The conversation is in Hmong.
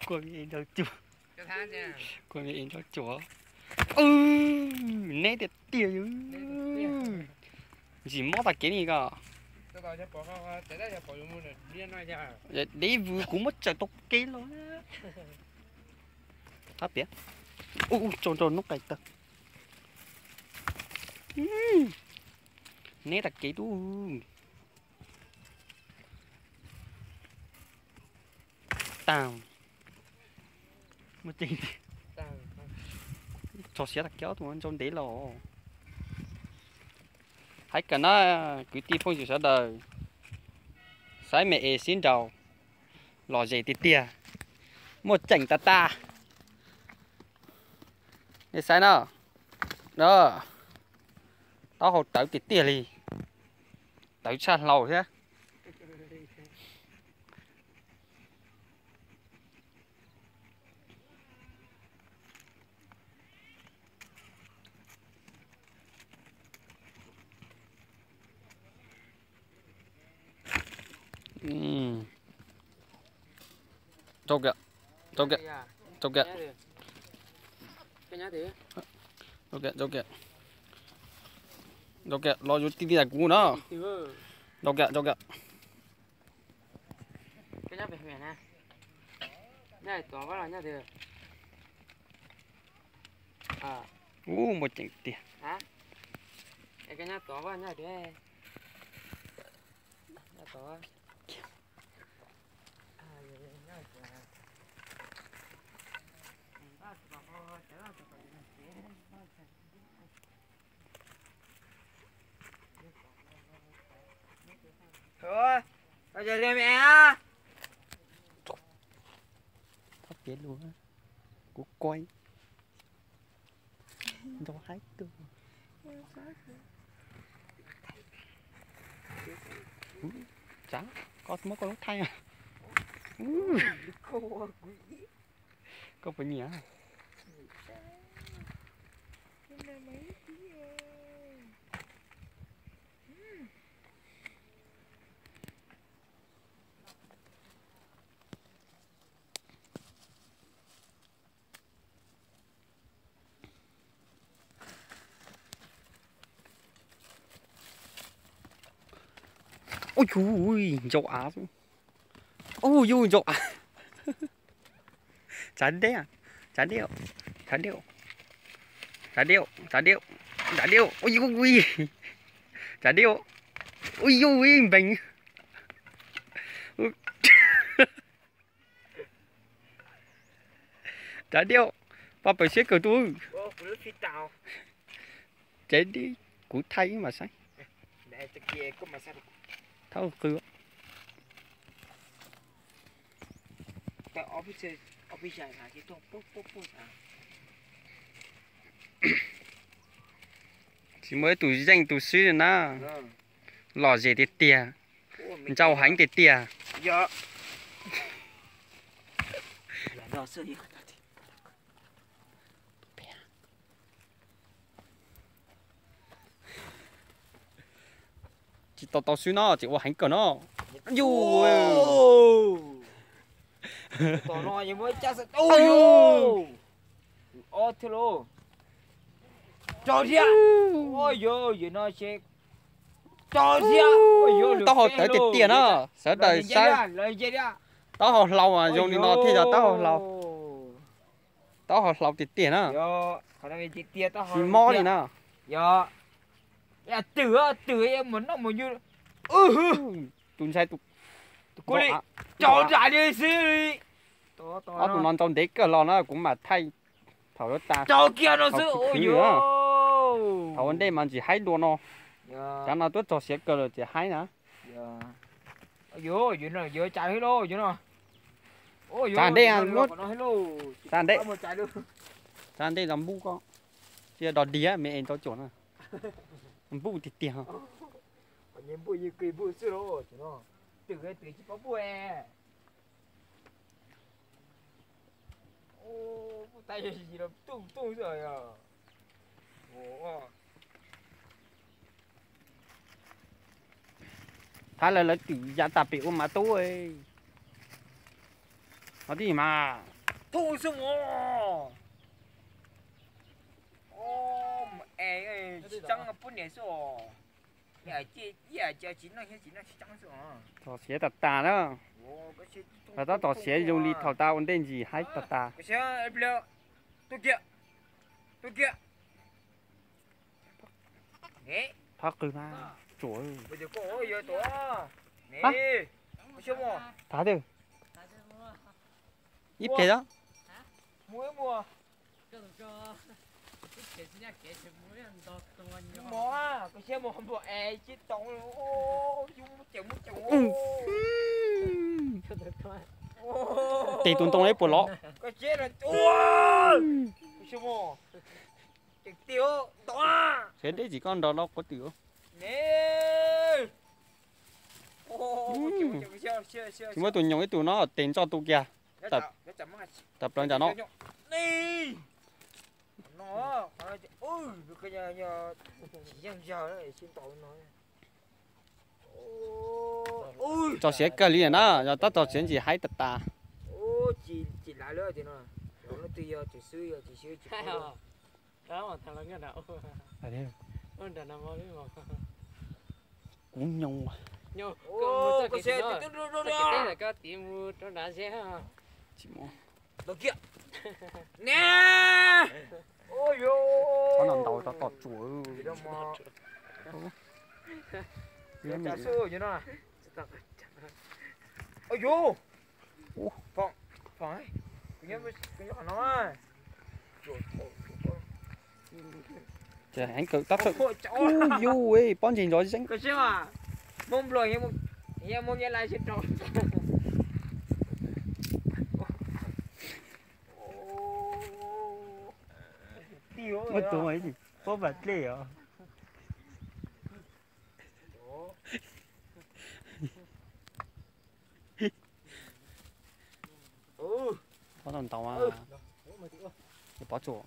Kua me es ntau cuam. Kua me es ntau cuam. Neb tiag tiag. Ntsim mob tag kev li ko. Deb vwm kuv muab tsaws tau kev los. Thab piav. Ua tsaug rau noob qes tawg. Neb tag kev tub. Tag. Tso siab tag kev, ob tug ntau ntev los. Hais kawm na, kwv tij phooj ywg sawv daws, saib me es sib nraus, lom zem tiag tiag, muaj ceem tas tas. Nej saib na, taub hau tawv tiag tiag li, tawv tshaj hlau thiab. Rau kiag, rau kiag, rau kiag. Rau kiag, rau kiag, los yuav ti ti tas kuv no. Rau kiag, rau kiag. Ub, muaj ceem tiag. Thab piav lus, kuv koj ntau haib kawg. Tsav, koj muab koj lub thaij. Koj puas nyiam? Ub yuj, ntsaum av. Ub yuj, ntsaum av. Tsav dej, tsav dej, tsav dej, tsav dej, tsav dej, tsav dej, ub yuj, tsav dej, ub yuj, npeeg. Tsav dej, paj paws siab kawg tub. Tsev dib, kuv thaij mas saib. Thab qw. Tsis muaj ib tug zeej tus swb na. Lom zem tiag tiag. Ntsaum heev tiag tiag. Tsis tau tau swb no tseem ua heev kawg no. Yus, tom no muaj ib caj xwb. Ob thiab lauj. Tso thiab. Yus, yus no ces tso thiab. Taub hau tawv tiag tiag na, sawv daws saib. Taub hau hlau mas zoo li no thiaj yog taub hau hlau. Taub hau hlau tiag tiag na. Tsis mob li na. Twm, twm mus noj mus yug. Tus ntshai tus, tus kuj li, tso nram li xwb li. Ob tug no ntsaum ntev kawg los na, kuv mam thaij thaum lawv tas. Tso kiag no xwb. Thaum ua ntej mas ntsis haib dua no. Cov no twb txog siav kawg lawm tsis haib na. Tsa dej, tsa dej, tsa dej los npuj koj. Tsis yog dog dig me es ntau cuam na. Npuj tiag tiag. Thab lawv, lawv twm ya tas pem ua mas tub. Ho tib mas. Thauj xwb os. Mus es tsis tseeb poj niam xwb os. Ib yam ces tsis noj thiab tsis noj tsis tseeb xwb os. Tom siav tas tas na. Tab tom siav zoo li thaum tas ua ntej ntsis haib tas tas. Tuaj kiag, tuaj kiag. Phab qw na, tsuas. Tav twg? Ib pliag os. Tes tus ntoo ib puas lov. Siav deb tsis koj nrog los quav twm. Tsis muaj tus nyoos ib tug no tes ntso tu kiag. Tawm plaws nram no. Tso siav kawg li na, yog tab tom siav ntsis haib tas tas. Kuv nyoos. Qhov no ntaus rau tom tsuas. Ces heev kawg tab tom. Ub yus, pob ntseg nrov zeeg. Muaj tus pob npas dlej os. Pob tau ntaus, pob tsuas.